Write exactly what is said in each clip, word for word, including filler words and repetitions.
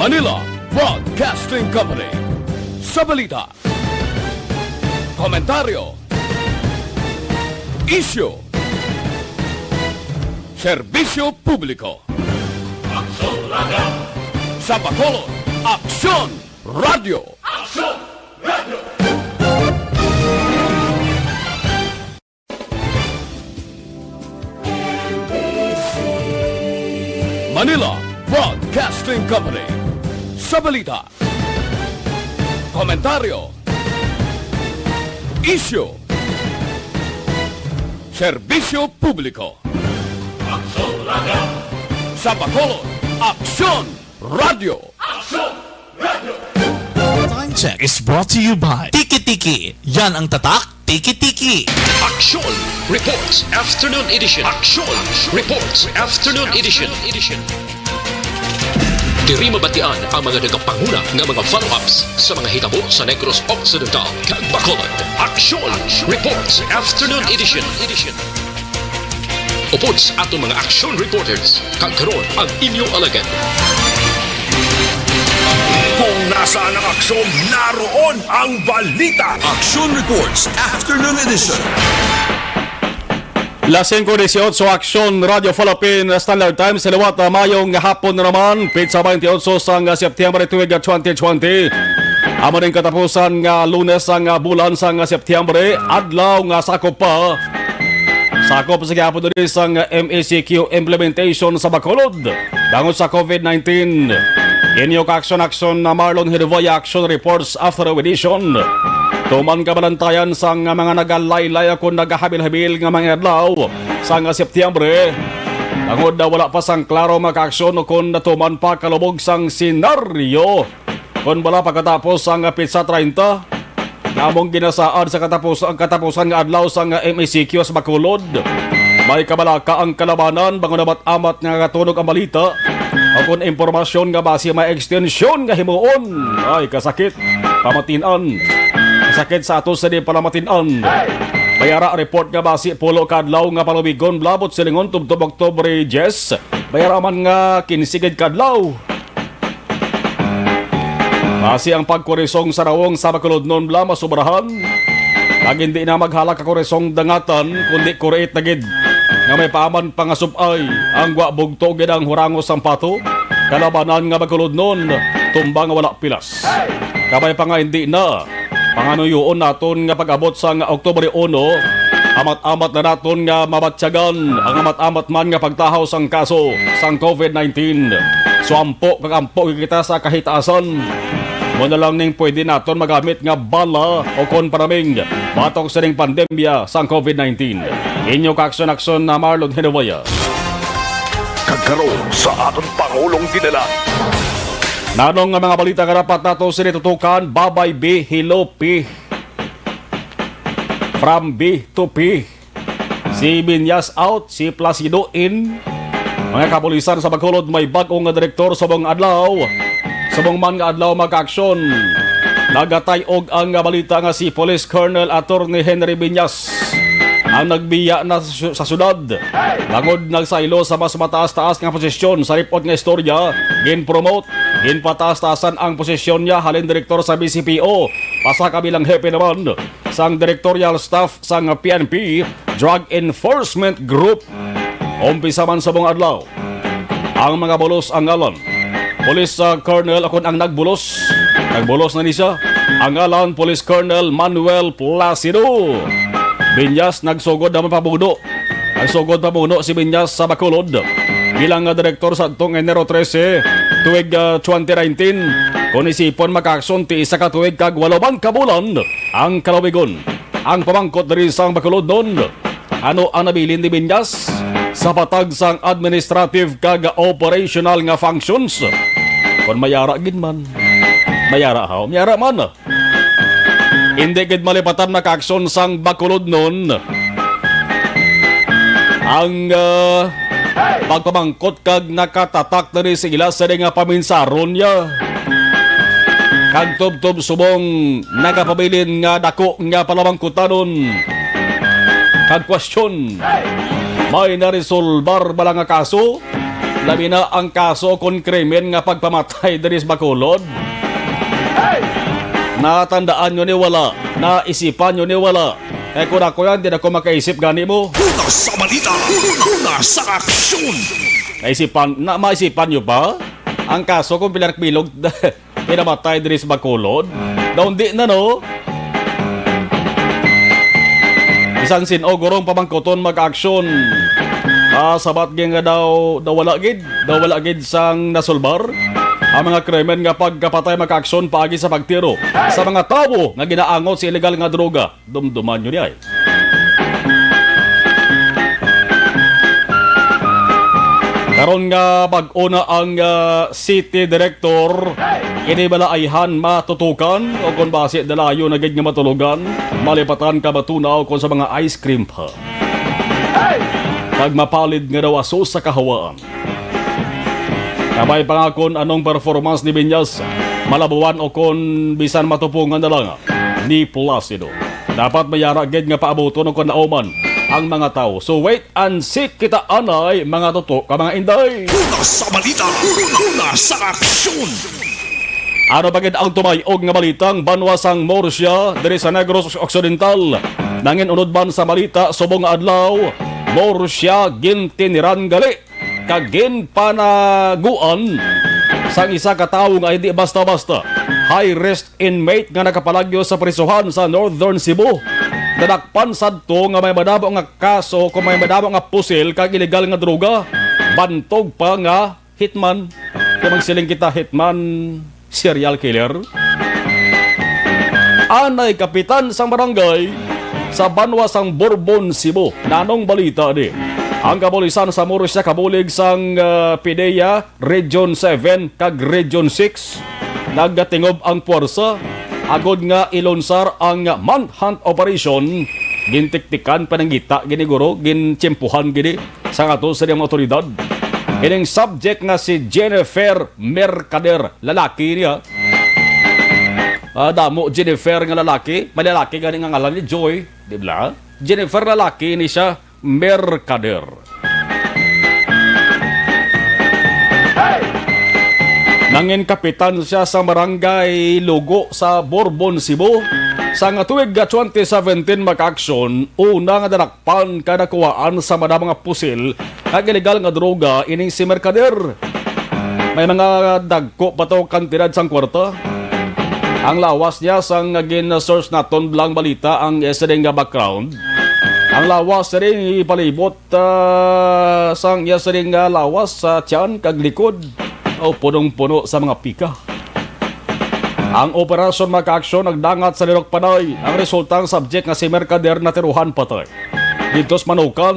Manila Broadcasting Company. Sa balita, komentaryo, isyu, serbisyo publiko. Aksyon Radio! Sa Bacolod, Aksyon Radio! Aksyon Radio! Manila Broadcasting Company. Sa balita, komentaryo, isyu, serbisyo publiko. Aksyon Radio! Sa Bacolod, Aksyon Radio! Aksyon Radio! Time check is brought to you by Tiki Tiki. Yan ang tatak, Tiki Tiki. Aksyon Reports Afternoon Edition. Aksyon Reports Afternoon Edition. Diri mabatian ang mga nagapanguna nga mga follow-ups sa mga hitabo sa Negros Occidental kag Bacolod. Aksyon Reports Afternoon Edition. Upod sa aton mga aksyon reporters, kag karon ang inyo alagad. Kung nasaan ang aksyon, naroon ang balita. Aksyon Reports Afternoon Edition. Las singko dieciocho, Aksyon Radio Philippine Standard Time sa liwat, ah, mayong hapon na naman, petsa twenty-eight sang, ah, September tuig, ah, twenty twenty. Amo ning katapusan nga Lunes sang, ah, bulan sang, ah, September, adlaw nga sakop pa, sakop sa gihapon diri sang, ah, M E C Q implementation sa Bacolod tungod sa COVID nineteen. Inyo ka-aksyon-aksyon na Marlon Hervaya, Aksyon Reports After Edition. Tuman kabalantayan sang mga nagalaylay o kon nagahabil-habil nga mga adlaw sang Septyembre, tungod na wala pa sang klaro makaaksyon o kon natuman pa kalubog sang senaryo kon wala pagkatapos sang petsa treinta nga among ginasaad sa katapos, ang katapusan nga adlaw sang M E C Q sa Bacolod. May kabalaka ang kalabanan bangod amat-amat nga nakatunog ang balita o kon impormasyon nga basi may ekstensyon nga himuon. Ay, kasakit. Pamatin-an. Kasakit sa ato sa di pala matin-an. May ara report nga basi pulo ka adlaw nga palubigon, labot silingon tubtob Oktubre diyes. May ara man nga kinse gid ka adlaw. Basi ang pagkurisong sa rawong sa Bacolodnon bala masubrahan. Kag hindi na maghalak ka kurisong dangatan, kundi kuriit na gid nga may paaman pangasub-ay. Ang wa bugto gid ang hurangos sang pato, kalabanan nga Bacolodnon, tumba nga wala pilas. Kabay pa nga hindi na panganuyoon naton nga pag-abot sang Oktubre uno, amat-amat na naton nga mabatyagan ang amat-amat man nga pagtahaw sang kaso sang COVID nineteen. So, ampo kag ampo kita sa kahitaasan. Mo na lang ning pwede naton magamit nga bala o kon panaming batok sining pandemya sang COVID nineteen. Inyo kaaksyon-aksyon na Marlon Hinuwaya. Kag karon sa aton Pangulong Dinala. Nanong nga mga balita nga dapat nato sini tutukan? Babay B, Hilopi. From B to P. Si Binyas out, si Placido in. Mga kapulisan sa Bacolod, may bag-o nga direktor subong adlaw. Subong man nga adlaw, mga kaaksyon. Nagatay-og ang balita nga si Police Colonel Attorney Henry Binyas ang nagbiya na sa, sa syudad. Bangod nagsaylo sa mas mataas-taas nga posisyon sa ripot nga istorya, gin-promote, ginpataas-taasan ang posisyon niya halin direktor sa B C P O, pasaka bilang hepe naman sang directorial staff sang P N P Drug Enforcement Group. Umpisa man subong adlaw ang mga bulos ang ngalan. Police, ah, Colonel, akon ang nagbulos. Nagbulos na ni siya. Ang ngalan, Police Colonel Manuel Placido Binyas, nagsugod naman pamuno. Nagsugod pamuno si Binyas sa Bacolod bilang, ah, direktor sa atong Enero trese, tuig, ah, twenty nineteen. Kung isipon, makaaksyon ti isa ka tuig kag walo man ka bulan ang kalawigon. Ang pamangkot diri sang Bacolodnon, ano ang nabilin ni Binyas sa patag sang administrative kag operational nga functions? Kon mayara gid man, mayara haw, mayara man. Hindi gid malipatan na kaaksyon sang Bacolodnon ang, ah, pagpamangkot kag nakatatak diri sa ila sa nga paminsaron niya. Kag tubtob subong nakapabilin nga dako nga palamangkutanon kag kwestiyon. May naresolbar bala nga kaso? Labi na ang kaso kon krimen nga pagpamatay diri sa Bacolod. Natandaan nyo ni wala? Naisipan nyo ni wala? Kay kung ako yan, di na ko makaisip gani mo. Una sa balita, una sa aksyon. Naisipan, na, maisipan nyo pa? Ang kaso kung pila bilog pinamatay diri sa Bacolod. Daw hindi na, no? Bisan sin-o gurong pamangkuton mag-aksyon. Ah, sabat gid nga daw, daw wala gid, daw wala gid sang nasulbar ang mga krimen nga pagkapatay, mag-aksyon paagi sa pagtiro sa mga tawo nga ginaangot sa illegal nga droga. Dumduman nyo diay. Karon nga bag-o na ang, ah, city director, ini bala ayhan matutukan o kon basi dalayo na gid nga matulogan, malipatan ka matunaw kon sa mga ice cream pa. Kag mapalid nga daw aso sa kahawaan. Kabay pa nga kon anong performance ni Binyas, malabuan o kon bisan matupongan na lang ni Placido. Dapat may ara gid nga paabuton o kon nauman ang mga tawo. So wait and see kita anay, mga tuto ka mga inday. Una sa balita, una sa aksyon. Ano pa gid ang tumayog nga balitang banwa sang Murcia diri sa Negros Occidental? Nangin unod man sa balita subong nga adlaw, Murcia gintiniran gali kag ginpanaguan sang isa ka tawo nga hindi basta-basta. High risk inmate nga nakapalagyo sa prisuhan sa Northern Cebu. Nadakpan sadto nga may madamo nga kaso kung may madamo nga pusil kag illegal nga droga. Bantog pa nga hitman. Kung magsiling kita, hitman, serial killer. Anay kapitan sang barangay sa banwa sang Borbon, Cebu. Nanong balita di? Ang kapulisan sa Murcia kabulig sang, ah, PDEA Region seven kag Region six nagatingob ang puwersa agod nga ilunsar ang manhunt operation. Gintiktikan, pananggita gini guro, gintiyempuhan gini sang ato sa mga otoridad. Ining subject nga si Jennifer Mercader, lalaki niya. Ah, damo Jennifer nga lalaki, may lalaki gani nga ngalan ni Joy, di ba? Jennifer lalaki ni siya, Mercader. Nangin kapitan siya sa Barangay Lugo sa Borbon, Cebu. Sa nga tuig nga twenty seventeen, mag-aksyon, una nga nadakpan ka nakuhaan sa madamo nga pusil kag illegal nga droga ining si Mercader. May mga dagko pa to kantidad sang kwarta. Ang lawas niya sang gin-search naton, blang balita ang iya sining nga background. Ang lawas sining ipalibot, ah, sang iya sining nga lawas sa tiyan kag likod, o punong-puno sa mga pika. Ang operasyon, mga kaaksyon, nagdangat sa Lirok Panay. Ang resulta, ang subject nga si Mercader natiruhan patay didto sa Manukan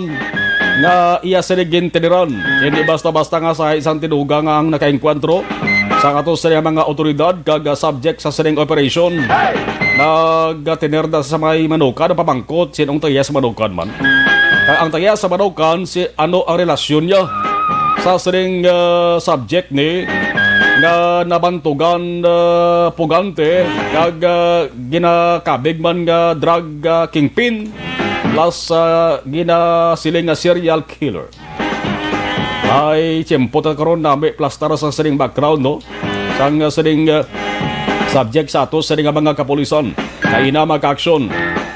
nga iya sini gintiniran. Hindi basta-basta nga sa isang tinuga nga ang nakaengkwentro sa ato sa mga otoridad kag, ah, subject sa sining operation. Nagtinir na sa may Manukan ang pamangkot, sinong taga sa Manukan man. Kag ang taga sa Manukan, si ano ang relasyon niya sa sining, ah, subject ni nga nabantugan, ah, pugante kag, ah, ginakabig man nga drug, ah, kingpin plus, ah, ginasiling nga serial killer. Ay, tiyempo ta karon nami plastar sa sining background, no? Sang, ah, sining, ah, subject sa ato sining nga mga kapulisan. Kaina, mga kaaksyon.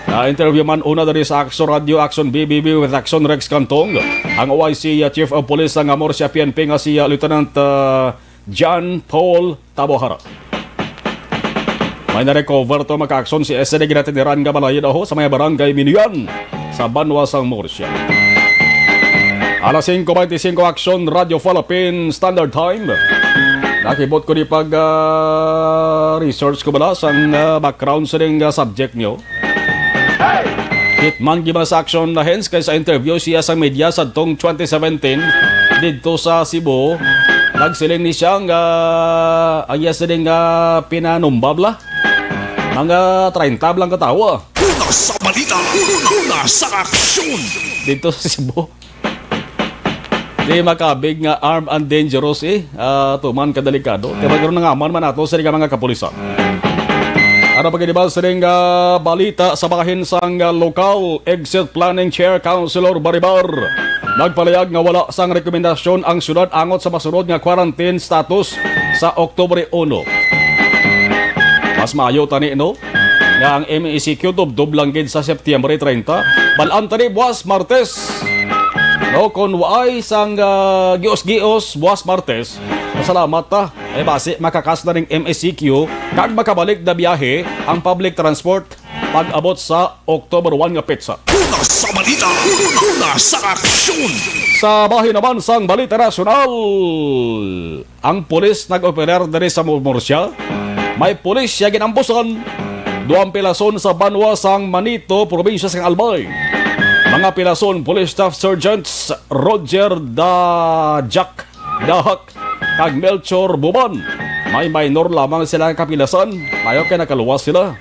Na-interview man una diri sa Action Radio, Action B B B with Action Rex Cantong, ang O I C, ah, Chief of Police sang Murcia P N P nga si, ah, Lieutenant, ah, John Paul Tabohara. May na-recover to, mga kaaksyon, si S D ginatiniran nga balay daw sa may barangay Minuyan sa banwa sang Murcia. Alas singko beintisinko, Action Radio Philippine Standard Time. Nakibot ko ni pag, ah, research ko bala sang, ah, background sa ning, ah, subject niyo. Hitman gid man sa action na hens kay sa interview siya sa media sa tong twenty seventeen didto sa Cebu. Nagsiling ni siya nga ang iya sining nga pinanumbab la mga treinta lang ka tawo. Una sa balita, una sa aksyon. Didto sa Cebu. Di makabig nga armed and dangerous, eh. Ah, tuman ka delikado. Kaya magkaroon nga man man ato sa mga kapulisan. Ano pa gid ba sining, ah, balita sa bahin sang, ah, lokal exit planning chair, Councilor Baribar? nagpalayag nga wala sang rekomendasyon ang syudad angot sa masunod nga quarantine status sa Oktubre uno. Mas maayo tani, no, nga ang M E C Q tubtob lang gid sa Setyembre treinta. Bal-an tani buwas Martes, no, kon waay sang, ah, gios-gios buwas Martes. Salamat ta. Ay basi makakas na ning M E C Q kag makabalik na biyahe ang public transport pag-abot sa October one nga petsa. Una sa balita, una sa aksyon. Sa bahin naman sang balita nasyonal, ang pulis nag-operar diri sa Murcia. May pulis siya ginambusan. Duang pilason sa banwa sang Manito, probinsya sang Albay. Mga pilason, Police Staff Sergeants Roger Dajak Dahak kag Melchor Buban. May minor lamang sila nga kapilasan, mayo kay nakaluwas sila.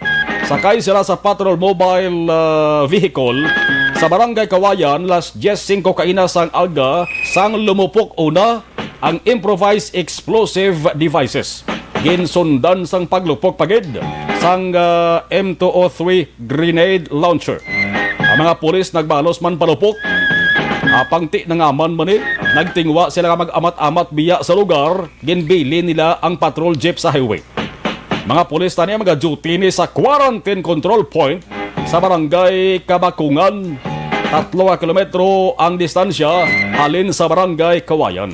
Sakay sila sa patrol mobile, ah, vehicle sa Barangay Kawayan, las diez singko kaina sang aga, sang lumupok una ang improvised explosive devices. Ginsundan sang paglupok pa gid sang, ah, M two oh three grenade launcher. Ang mga pulis nagbalos man palupok. Apang ti nangaman man ni, nagtingwa sila nga mag-amat-amat biya sa lugar, ginbilin nila ang patrol jeep sa highway. Mga pulis tani ang mga duty ni sa quarantine control point sa barangay Kabakungan. Tatlo ka kilometro ang distansya halin sa barangay Kawayan.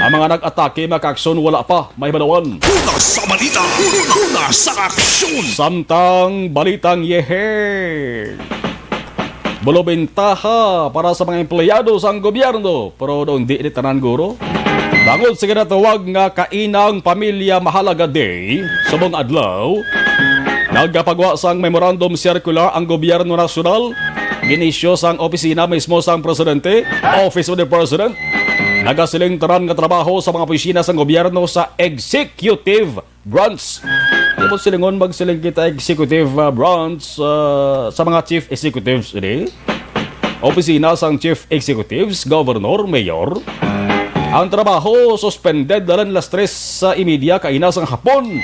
Ang mga nag-atake, mga kaaksyon, wala pa may balawan. Una sa balita, una sa aksyon. Samtang balitang yehey. Bulobintaha para sa mga empleyado sang gobyerno, pero daw hindi ni tanan, guro. Bangod sa ginatawag nga Kainang Pamilya Mahalaga Day, subong adlaw, nagapagwa sang memorandum circular ang gobyerno nasyonal. Ginisyo sang opisina mismo sang presidente, Office of the President. Nagasiling tanan nga trabaho sa mga opisina sang gobyerno sa executive branch. Di mo silingon, magsiling kita executive, ah, branch, ah, sa mga chief executives ini. Opisina sang chief executives, governor, mayor. Ang trabaho suspended dalan las tres sa imedya kaina sang hapon.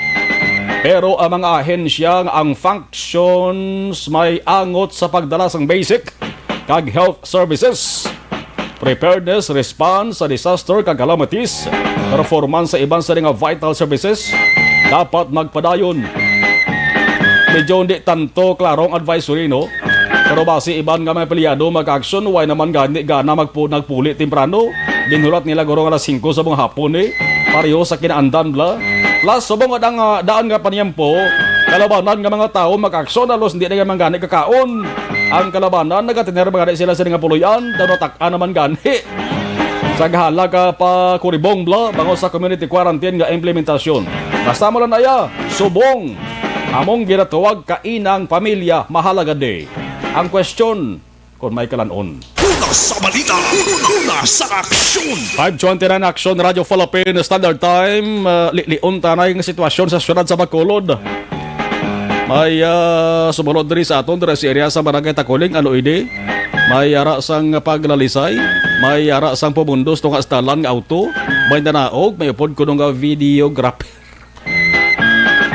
Pero ang mga ahensya nga ang functions may angot sa pagdala sang basic kag health services, preparedness, response sa disaster kag calamities, performance sa iban sa mga vital services dapat magpadayon. Medyo hindi tanto klaro ang advisory, no? Pero basi iban nga mga empleyado, mga kaaksyon, way naman gani gana magpu-, nagpuli temprano. Ginhulat nila guro nga alas singko sa mga hapon, eh. Pareho sa kinaandan, bla. Plus, subong nga daan, ah, daan nga paniyempo, kalabanan nga mga tawo, mga kaaksyon, halos hindi na man gani kakaon. Ang kalabanan, nagatener man gani sila sa mga puloy-an, daw natak-an naman gani. Sa gahala ka pa kuribong, bla, bangod sa community quarantine nga implementasyon. Basta mo lang aya, subong, among ginatawag Kainang Pamilya Mahalaga Day. Ang question, kung may kalan-on. Una sa balita, una sa aksyon. Five twenty-nine Action Radio Philippine Standard Time. Ah, lilion tanay nga sitwasyon sa siyudad sa Bacolod. May, ah, sumulod diri sa aton, diri sa area sa Barangay Takuling, ano ini? May ara sang paglalisay, may ara sang pumundos tunga sa dalan nga auto, may nanaog, may upod kuno nga videographer.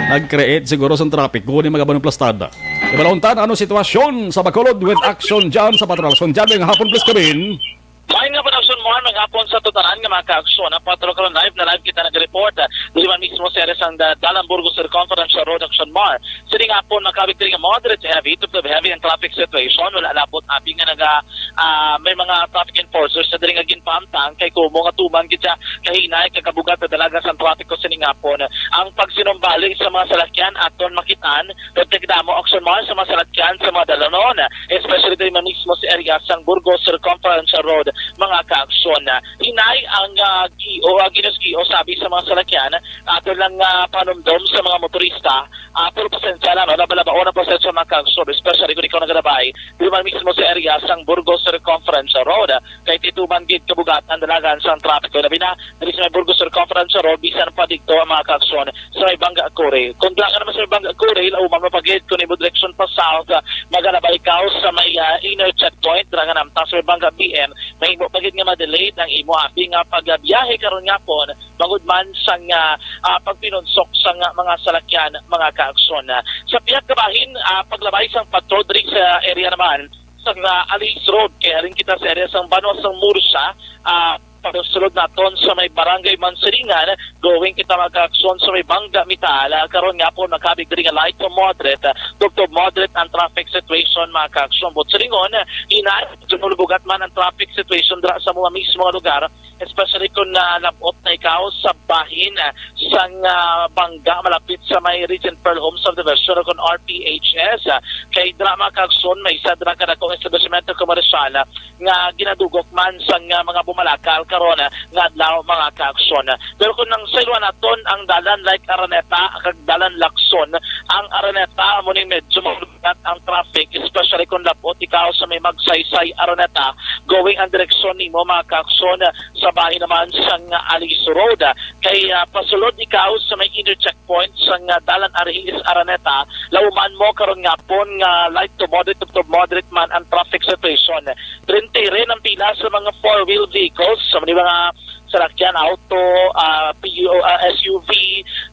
Nag-create siguro sang trapiko ni mga banong plastada. Ibalon ta, ano sitwasyon sa Bacolod with Action Jan sa Patrol. Action Jan, may hapon, please come in. May nga Patrol Action Mar, may hapon sa tutanan nga mga kaaksyon. Ang Patrol Karon Live na live kita nag-report, ah, diri man mismo sa area sang da-, Dalan Burgos Circumference Road, Action Mar. Sining hapon, makabig diri nga moderate to heavy, to heavy ang traffic situation. Wala labot abi nga naga, ah, may mga traffic enforcers na diri nga ginpahamtang kay kumo nga tuman gid siya kahinay kag kabugat na dalagan sang trapiko sining hapon. Ang pagsinumbali sa mga salakyan aton makitaan, pero tigdamo, Action Mar, sa mga salakyan sa mga dalanon, especially diri man mismo sa area sang Burgos Circumference Road, mga kaaksyon. Hinay ang, ah, gio, ah, ginos-gio sabi sa mga salakyan, ato lang, ah, panumdom sa mga motorista, ah, pero pasensya lang, no? Laba-labaon ang pasensya, mga kaaksyon, especially kung ikaw nagalabay diri man mismo sa area sang Burgos Circumference Road. Kay tituman gid kabugat ang dalagan sang trapiko, labi na diri sa may Burgos Circumference Road, bisan pa didto ang mga kaaksyon sa may Bangga Quarry. Kung dalagan naman sa may Bangga Quarry, lauman mo pa gid kung imo direksyon pa south, ah, magalabay ka sa may, ah, inner checkpoint, dalagan naman sa may Bangga B M, mahimo pa gid nga ma-delay ang imo abi nga pagbiyahe karon nga hapon, bangod man sang, ah, ah, pagpinunsok sang mga salakyan, mga kaaksyon. Sa pihak kabahin, ah, paglabay sang patrol diri sa area naman, sa, ah, Alice Road. Kay halin kita sa area sang Banwa sang Murcia, ah, pagsulod naton sa may Barangay Mansiringan, going kita, mga kaaksyon, sa may Bangga Metal. Ah, karon nga po, nakabig diri nga light to moderate, ah, tubtob moderate ang traffic situation, mga kaaksyon. But silingon, hinay, medyo malubugat man ang traffic situation dira sa mga mismo nga lugar, especially kung, ah, nalab-ot na ikaw sa bahin, ah, sang, ah, Bangga, malapit sa may Regent Pearl Home Subdivision o kung R P H S. Ah, kay dira, mga kaaksyon, may isa dira ka dakong establishmento komersyal, ah, nga ginadugok man sang, ah, mga bumalakal karon, ah, nga adlaw, mga kaaksyon. Pero kung ang sayluan naton ang dalan like Araneta kag dalan Lacson, ang Araneta amo ning medyo malugat ang traffic, especially kung labot ikaw sa may Magsaysay Araneta, going ang direksyon nimo, mga kaaksyon, sa bahin naman sang Aliso Road. Kay, ah, pasulod ikaw sa may inner checkpoint sang, ah, dalan Arihis Araneta, lauman mo karon nga pon nga light to moderate, to moderate man ang traffic situation. Trente rin ang pila sa mga four-wheel vehicles, sa mga salakyan, auto, ah, P U, ah, S U V,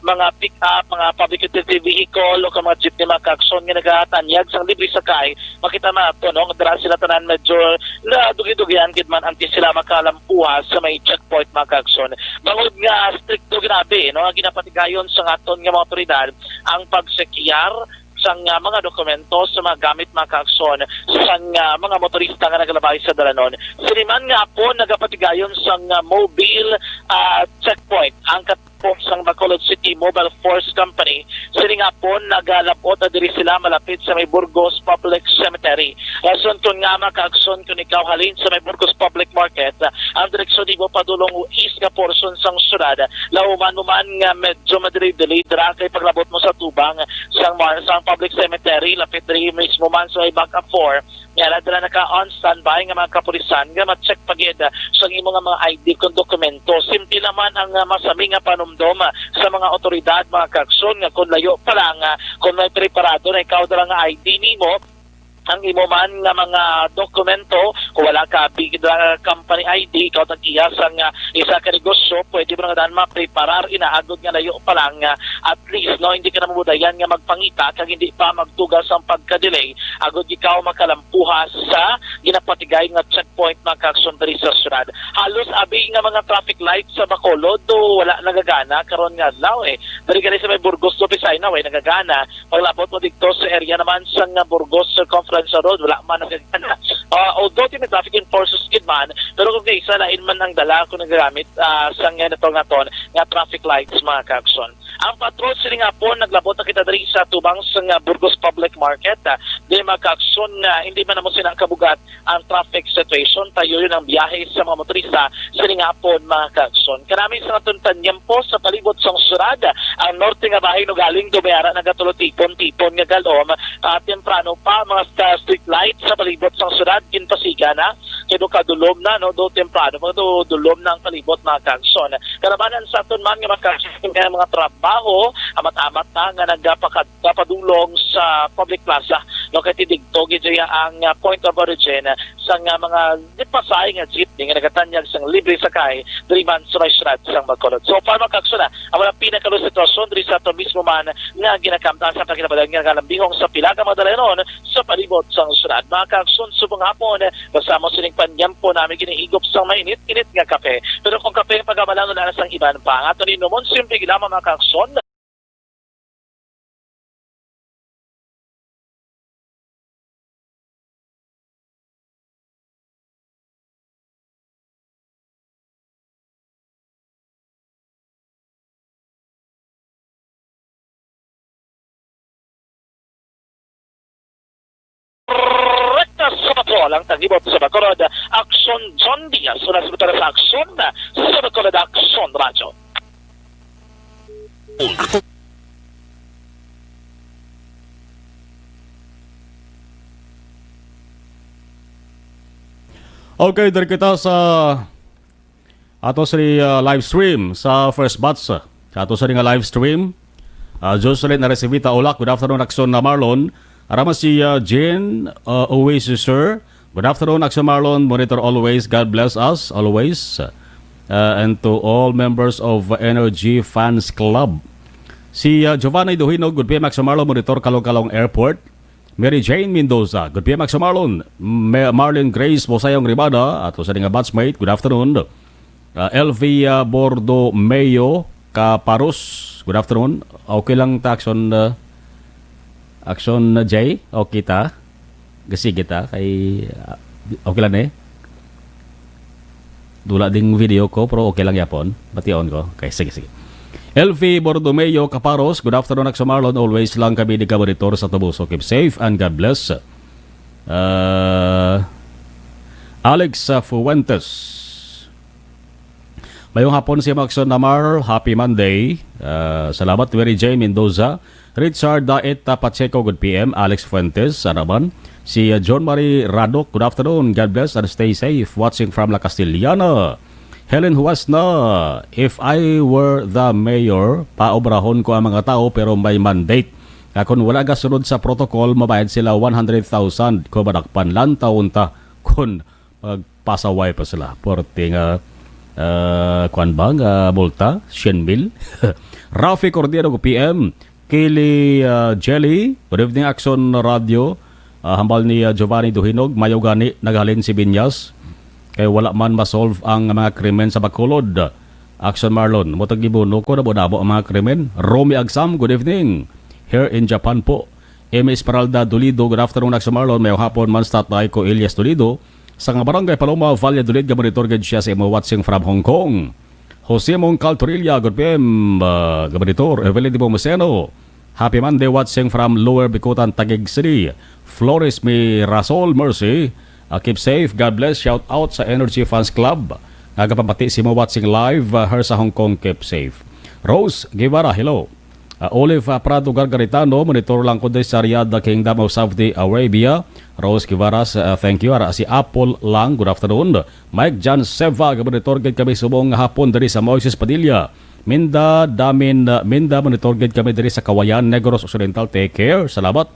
mga pick-up, mga public utility vehicle, o ka mga jeepney, mga kaaksyon nga nagatanyag sang libre sakay. Makita man ato, no, nga dira sila tanan medyo nadugi-dugian gid man antes sila makalampuha sa may checkpoint, mga kaaksyon. Bangod nga strikto, grabe, no, nga ginapatigayon sa aton nga mga otoridad ang pagsekyar sang, ah, mga dokumento sa mga gamit, mga kaaksyon, sang, ah, mga motorista nga nagalabay sa dalanon. Sini man nga hapon nagapatigayon sang, ah, mobile, ah, checkpoint ang katapok sang Bacolod City Mobile Force Company. Sini nga hapon nagalabot na diri sila malapit sa may Burgos Public Cemetery. Rason kon nga, mga kaaksyon, kung ikaw halin sa may Burgos Public Market, ah, ang direksyon nimo padulong east nga portion sang syudad, lauman mo man nga medyo madili-dili dira kay paglabot mo sa tubang sang Mar-, sang Public Cemetery, lapit diri mismo man sa may Baga four, nga dala naka on standby nga mga kapulisan nga ma-check pa gid, ah, sang imo nga mga I D kung dokumento. Simple naman ang, ah, masami nga panumdom, ah, sa mga otoridad, mga kaaksyon, nga kung layo pa lang, ah, kung may preparado na ikaw dala nga I D nimo, ang imo man nga mga dokumento, kung wala ka big, ah, company I D, ikaw tag-iya sang, ah, isa ka negosyo, pwede mo na nga daan mapreparar, inaagod nga layo pa lang, ah, at least, no, hindi ka na mabudayan nga magpangita kag hindi pa magtugas ang pagka-delay agud ikaw makalampuha sa ginapatigay nga checkpoint, mga kaaksyon, diri sa syudad. Halos abi nga mga traffic lights sa Bacolod, do wala nagagana karon nga adlaw, eh. Diri gali sa may Burgos, do Pisay na, way nagagana. Paglabot mo dito sa area naman sa nga Burgos Circumference Road, wala man nagagana. Ah, although may traffic enforcers gid man, pero kung kaisa lain man ang dala kung nagagamit, ah, sa nga nato nga ton nga traffic lights, mga kaaksyon. Ang patrol sining hapon, naglabot na kita diri sa tubang sa nga Burgos Public Market. Ah, di, mga kaaksyon, nga hindi man namo sina kabugat ang traffic situation, tayo yun ang biyahe sa mga motorista sining hapon, mga kaaksyon. Kanami sa aton panyempo sa palibot sang syudad, ang norte nga bahin ugaling dumayara nagatulotipon-tipon nga galom, ah, temprano pa, mga sta-, street light sa palibot sang syudad ginpasiga na, kay do kadulom na, no, do temprano, mga do dulom na ang palibot, mga kaaksyon. Kalabanan sa aton man nga mga, mga trabaho, amat-amat na nga nagapakad-, napadulong sa public plaza, no, kay tidigto gid dya ang, ah, point of origin sa nga mga gipasay nga jeepney nga nagatanyag sang libre sakay diri man sa may syudad sang Bacolod. So, para, mga kaaksyon, na ang mga pinakalos sitwasyon diri sa ato mismo man nga ginakamtan sa pagkinabalan nga nalambihong sa pila ka mga dalaynon sa palibot sang syudad. Mga kaaksyon, subong hapon, basta mo sining panyempo namin ginahigop sang mainit-init nga kape. Pero kung kape ang pagkamalan, wala na sang iban pa. Ang ato ni Numon, simple gid lamang, mga kaaksyon. Rekta sa patrol ang tagibot sa Bacolod. Aksyon John Diaz, una sa sa Aksyon sa Bacolod, Aksyon Radyo. Okay, diri kita sa ato sa, ah, live stream sa first batch. Sa ato sa nga live stream, ah, Jocelyn Arecibi Taulak, good afternoon, Aksyon na Marlon. Arama si, ah, Jane, ah, Oasis, sir. Good afternoon, Aksyon Marlon. Monitor always. God bless us always. Ah, and to all members of Energy Fans Club. Si, ah, Giovanni Duhino, good P M, Aksyon Marlon, Monitor, Calong-Calong Airport. Mary Jane Mendoza, good P M, Akson Marlon. Me-, Marlene Grace Bosayong Rimada, ato sa nga batchmate, good afternoon. Ah, Elvia Bordomeo Caparos, good afternoon. Okay lang ta, Akson, ah, Akson, ah, Jay? Okay ta? Sige ta, kay, ah, okay lang eh. Dula ding video ko, pero okay lang yapon. Bation ko. Okay, sige, sige. Elfie Bordomeo Caparos, good afternoon, Akson Marlon. Always lang kami di ka monitor sa Tabuso. Keep safe and God bless. Uh, Alex, uh, Fuentes. Mayong hapon si Maxon Namar. Happy Monday. Uh, salamat, Mary Jane Mendoza. Richard Daet, uh, Pacheco, good P M. Alex Fuentes, ano man? Si, uh, John Marie Radok, good afternoon. God bless and stay safe. Watching from La Castellana. Helen Huasna, if I were the mayor, paobrahon ko ang mga tao pero may mandate. Nga kung wala gasunod sa protocol, mabayad sila one hundred thousand. Kung madakpan, lantaw unta kung magpasaway pa sila. Porte nga, ah, kwan ba nga multa? Syen mil? Rafi Cordero, P M. Kili, ah, Jelly, good evening, Akson Radio. Ah, hambal ni, ah, Giovanni Duhinog, mayo gani naghalin si Binyas. Kay wala man masolve ang mga krimen sa Bacolod. Akson Marlon, mo tag gibuno ko, nabo-nabo ang mga krimen. Romy Agsam, good evening. Here in Japan po. M Esmeralda Dolido, good afternoon, Akson Marlon. Mayong hapon man sa tatay ko, Elias Dolido. Sa nga barangay Paloma, Valladolid, nga monitor gid siya sa imo, watching from Hong Kong. Jose Mongcal Torilla, good P M, uh, Gabanitor, Evelyn Dipo Moseno. Happy Monday, watching from Lower Bicutan, Taguig City. Flores Mirasol, Mercy, uh, keep safe, God bless, shout out sa Energy Fans Club. Nga gapamati si mo watching live, uh, her sa Hong Kong, keep safe. Rose Guevara, hello. Uh, Olive, uh, Prado Gargaritano, monitor lang ko diri sa Riyadh, the Kingdom of Saudi Arabia. Rose Guevara, uh, thank you. Ara si Apple lang, good afternoon. Mike John Seva, gabonitor gid kami subong nga hapon diri sa Moises Padilla. Minda Damin, uh, Minda, monitor gid kami diri sa Kawayan, Negros Occidental. Take care. Salamat.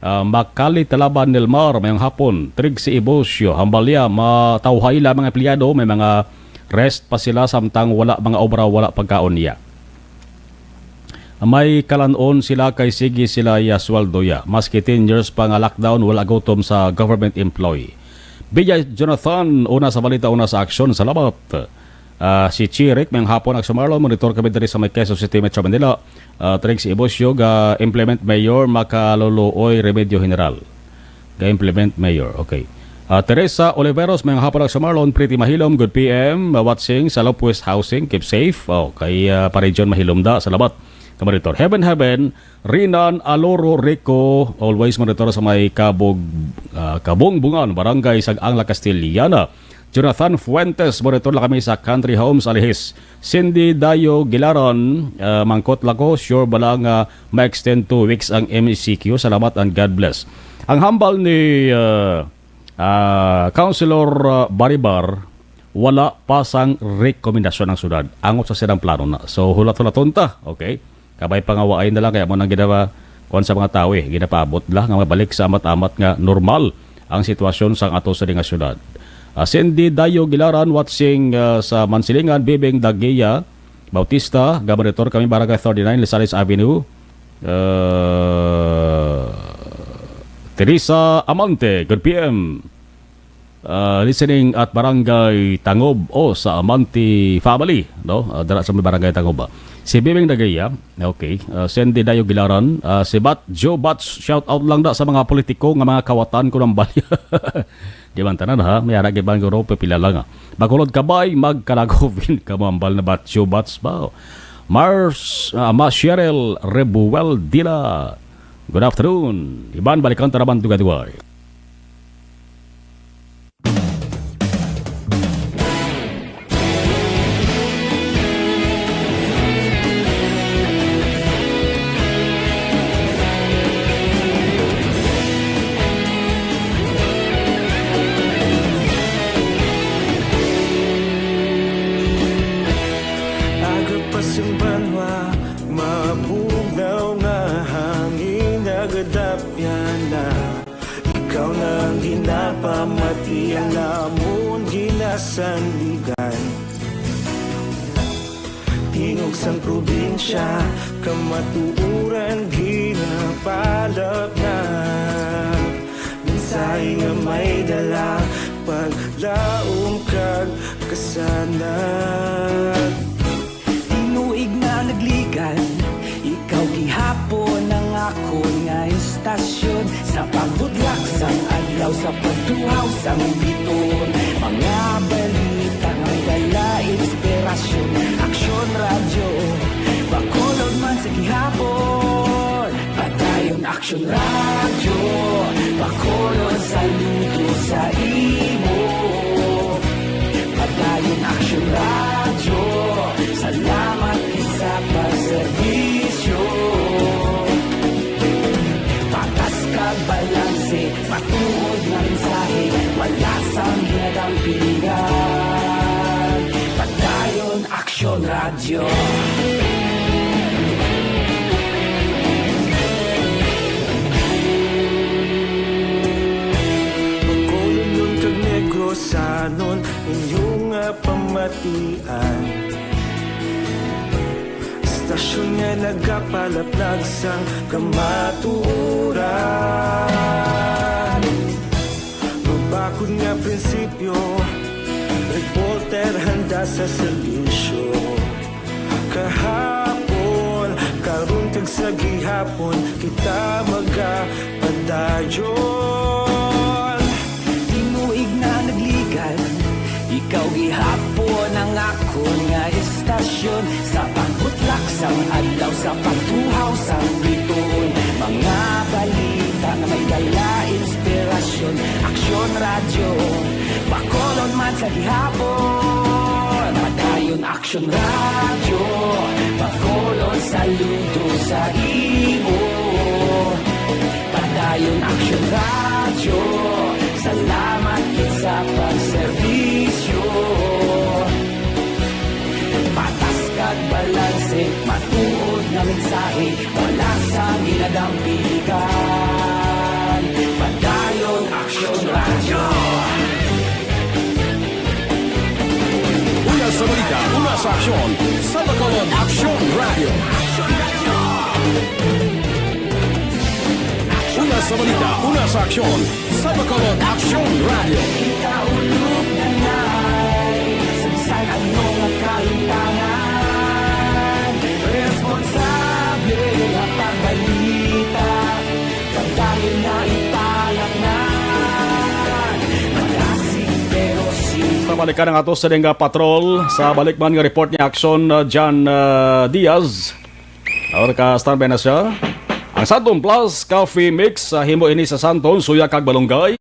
Uh, Makali Talaban Nilmar, mayong hapon. Trig si Ibosyo, hambalya, matawhay la mga empleyado, may mga rest pa sila samtang wala mga obra, wala pagkaon niya. May kalan-on sila kay sige sila ya sweldo ya. Maski ten years pa nga lockdown, wala gutom sa government employee. Bijay Jonathan, una sa balita, una sa aksyon. Salamat. Ah, si Chirik, mayong hapon, Akson Marlon, monitor kami diri sa may Quezon City, Metro Manila. Ah, trig si Ibosyo, ga implement Mayor Makaluluoy Remedyo General. Ga-implement, Mayor. Okay. Ah, Teresa Oliveros, mayong hapon, Akson Marlon, Pretty Mahilom, good P M, ah, watching sa Lopez Housing, keep safe. Oh, kay, ah, pa-region Mahilom da, salamat. Ka monitor. Heaven, Heaven, Rinan Aloro Rico, always monitor sa may Kabog, ah, Kabungbungan, Barangay Sag-ang, La Castellana. Jonathan Fuentes, monitor lang kami sa Country Homes, Alihis. Cindy Dayo Gilaran, ah, mangkot lang ko, sure ba lang nga ma-extend two weeks ang M E C Q? Salamat and God bless. Ang hambal ni, ah, ah, Councilor, ah, Baribar, wala pa sang rekomendasyon ang syudad. Angot sa silang plano na. So, hulat-hulaton ta. Okay? Kabay pa nga waay na lang, kaya mo nang ginawa, kuwan sa mga tao eh, ginapaabot lang nga mabalik sa amat-amat nga normal ang sitwasyon sa ato sa nga syudad. Ah, Cindy Dayo Gilaran, watching, ah, sa Mansilingan, Bibing Dagia Bautista, ga monitor kami, Barangay thirty-nine, Lisales Avenue. Uh, Teresa Amante, good P M. Uh, listening at Barangay Tangob, oh, sa Amante family, no? Uh, dara sa may Barangay Tangob, ah. Si Bibing Dagaya, okay. Uh, Sandy Dayo Gilaran, uh, si Bat Joe Bats, shout out lang da sa mga politiko nga mga kawatan ko ng balya. Di man tanan, ha? May ara gid man guro, pipila lang, ah. Bacolod Kabay, magkalagovin ka, mambal na Batyo Bats ba? Mars, ah, Ma Cheryl Rebuel Dila. Good afternoon. Iban, balikan ta naman dugaduay. Aga pa sing banwa, mabugnaw nga hangin nagadapyan na. Ikaw na ang ginapamati, ang amon ginasandigan. Tingog sang probinsya, kamatuoran ginapalap na. Ay nga may dala, paglaom kag kasanag. Tinuig na nagligan, ikaw gihapon ang akon nga istasyon. Sa pagbudlak sang adlaw, sa pagtuhaw sang bituon, mga balita nga may dala inspirasyon. Aksyon Radyo, Bacolod man sa gihapon. Padayon Aksyon Radyo, Bacolod, saludo sa imo. Padayon Aksyon Radyo, salamat gid sa pagserbisyo. Patas kag balanse, matuod nga mensahe, wala sang ginadampigan. Padayon Aksyon Radyo. Bacolodnon kag Negrosanon, inyo nga pamatian. Istasyon nga nagapalaplag sang kamatuoran. Mabakod nga prinsipyo, reporter handa sa serbisyo. Kahapon, karon kag sa gihapon, kita magapadayon. Tinuig na nagligan, ikaw gihapon ang akon nga istasyon. Sa pagbutlak sang adlaw, sa pagtuhaw sang bituon, mga balita nga may dala inspirasyon. Aksyon Radyo, Bacolod man sa gihapon. Padayon Aksyon Radyo, Bacolod, saludo sa imo. Padayon Aksyon Radyo, salamat gid sa pagserbisyo. Patas kag balanse, matuod nga mensahe, wala sang ginadampigan. Padayon Aksyon Radyo. Una sa balita, una sa aksyon, sa Bacolod Aksyon Radyo. Una sa balita, una sa aksyon, sa Bacolod Aksyon Radyo. Kita ulog na nay, sa bisan ano nga kahimtangan, responsable nga pagbalita, pagdali na ipalatnan. Magasig pero si Sa balikan ang ato sa nga patrol, sa balik man nga report ni Aksyon, uh, John, uh, Diaz. Or ka standby na siya. Ang Santon Plus Coffee Mix, ah, himo ini sa Santon, Suya kag Balongay.